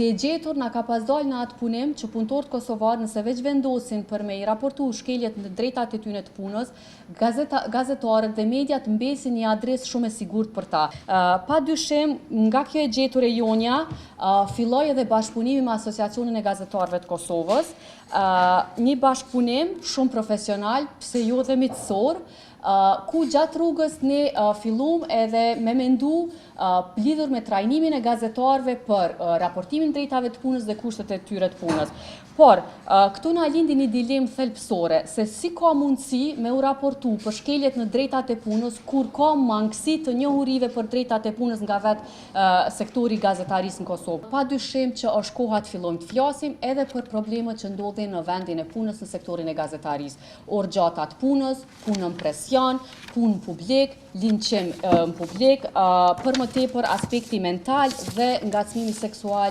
Si e gjetur na ka pas dalë në atë punim që punëtorët kosovarë nëse veç vendosin për me i raportu shkeljet në drejtat e tyne të punës, gazeta, gazetarët dhe mediat mbesin një adresë shumë e sigurt për ta. Pa dyshim, nga kjo e gjetur e jonja, filloi edhe bashkëpunimi me Asociacionin e Gazetarëve të Kosovës, një bashkëpunim shumë profesional, pse jo dhe miqësor, ku gjatë rrugës ne fillum edhe me mendu lidhur me trajnimin e gazetarëve për raportimin drejtave të punës dhe kushtet e tyre të punës. Por, këtu na lindi një dilemë thelbësore, se si ka mundësi me u raportu për shkeljet në drejtat e punës, kur ka mangësi të njohurive për drejtat e punës nga vetë sektori i gazetarisë në Kosovë. Pa dyshim që është koha të fillojmë të flasim edhe për problemet që ndodhin në vendin e punës në sektorin e gazetarisë. Orë gjata të punës, punë në presion, punë në publik, linçim në publik, për më tepër aspekti mental dhe ngacmimi seksual.